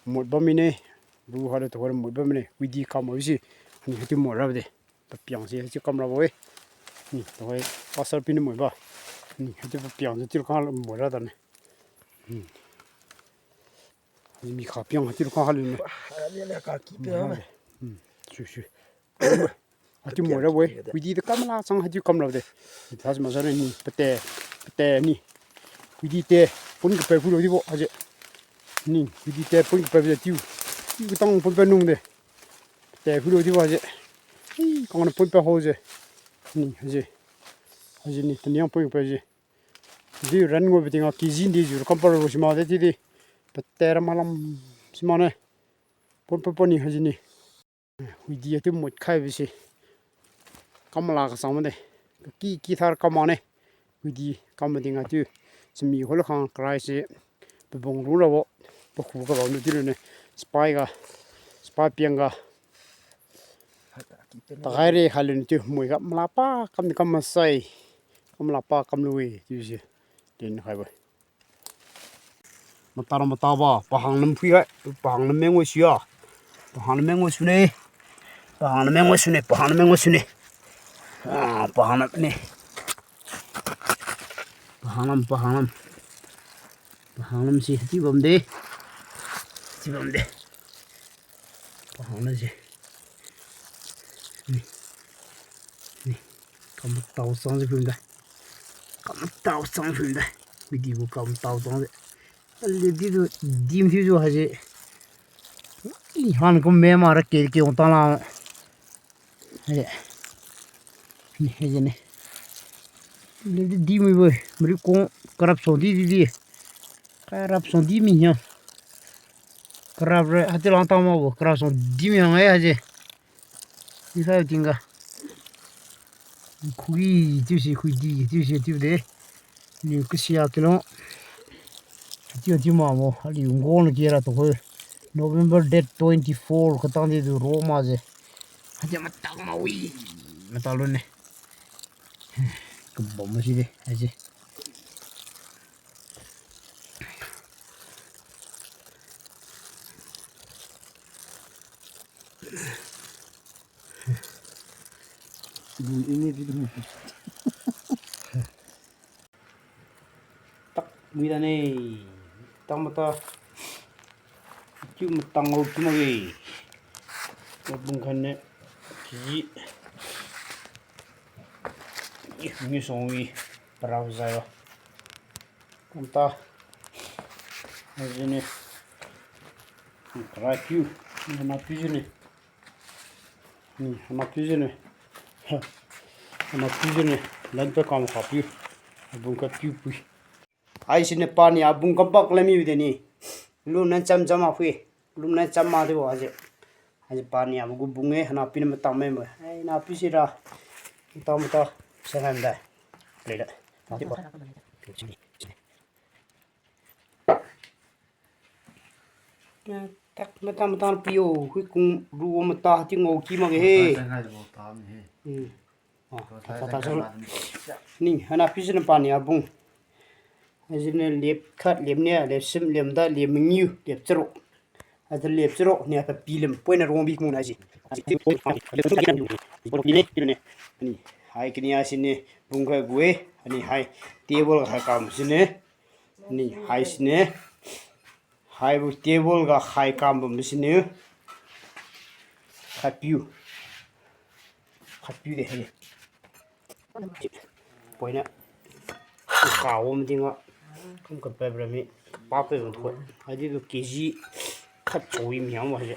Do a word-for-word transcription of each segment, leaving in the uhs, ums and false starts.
Mot bam mine. Ru halo tuhoi mot bam mine. Widi kam ma bisi. Ni haitu mot rabo de. Papiang si haitu kam rabo e. Ni tuhoi pastor pini mot ba. Ni haitu papiang si tilu khang mot ra dane. Hmm. Mi kha piang haitu khang halo ne. Ani le ka ki piang. Hmm. Su su. Haitu mot rabo e. Widi de kam la chang haitu kam rabo de. Ni thas ma sa ni pate, pate ni. Widi te pun kape phulo dibo haise. Ni widi te pun kape tiu. Tiu katang pun pe nung de. Pate phulo dibo haise. Ih, kang na pun pe ho se. Ni haise. Haise ni taniang pun pe se. Di ran ngoi beti nga K G ndi ju kam pa ro si ma de ti di. Pate ra malam si ma ne. Pon pon pon ni haisi ni. Widi atu mot khai bisi. Kam la ka sang ma de. Ki ki thar kam ma ne. Widi kam ma di nga tiu. Simi hol khang krai si. Pabong ru rabo. Pakhu ka rabo nu tiu ne. Spy ga. Spy piang ga. Tagai re khalu ni tiu. Moi ga mala pa kam ni kam masai. Kam la pa kam lui tiu si. Tin khai bo. Mata ra mata ba, pahang nam phui gai, pahang nam meng wai sui a. Pahang nam meng wai sune. Pahang nam meng wai sune, pahang nam meng wai sune. Ah, pahang nam ne. Pahang nam, pahang nam. Pahang nam si, ti bam de. Ti bam de. Pahang nam si. Ni. Ni. Kam tao sang si phum da. Kam tao sang phum da. Widi gu kam tao sang si. Lip di tu dim thiu ju haise. I han kum me ma ra ke ke ong tang la. Haise. Ni haise ni. Lip di dim mi bo. Mari kong karap song di di di. Karap song di mi hiam. Karap re hati lang tang ma bo. Karap song di mi hiam ai haise. Di sai tingga. Khui tiu si, khui di tiu si tiu de. Ni kasia kilo. Tiu tiu ma mo, ali ngol na kira to ko. November date twenty-four katang di du ro ma je. Hati matang ma wi. Matang lu ne. Kabam ma si de, aje. Bui ini di. Tak bui da ne. Tang mata. Tiu matang au tu ma ge. Bung khan ne. Ki. Ih, ni song wi. Parau zai ba. Kumta. Ajine. Try piu. Ni hana piu jine. Ni hana piu jine. Ha. Hana piu jine. Lan pe kam kha piu. Abung ka piu pui. Ai sine pani abung kam pak lami de ni. Lum nan cham cham a pui. Lum nan cham ma de bo aje. Aje pani abu gu bung e hana piu na matang me mo. Ai na piu si ra. Matang matang. Sa ngan da. Le da. Ma ti ba. Tak mata mata piu, hui kung ru mata ti ngau ki ma ge he. Hmm. Ah, ta, ta, ta, ta, ni, hana piu sina pani abung. Ajine lep khat, lep nia, lep sim, lep da, lep mangiu, lep charuk. Ada lep charuk ni apa pilim, poi na rong bi kung na ji. Ni, hai kini asine bung ga gue, ni hai table ga kam sine. Ni hai sine. Haibo table ga hai kam bam sine. Khatpiu. Khatpiu de hai. Poina. Ka wom dinga. Kum ka pe bra mi. Pa pe bam thoi. Hai di tu K G khat chawi mi yang wa je.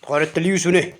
Thoi ra taliu sune.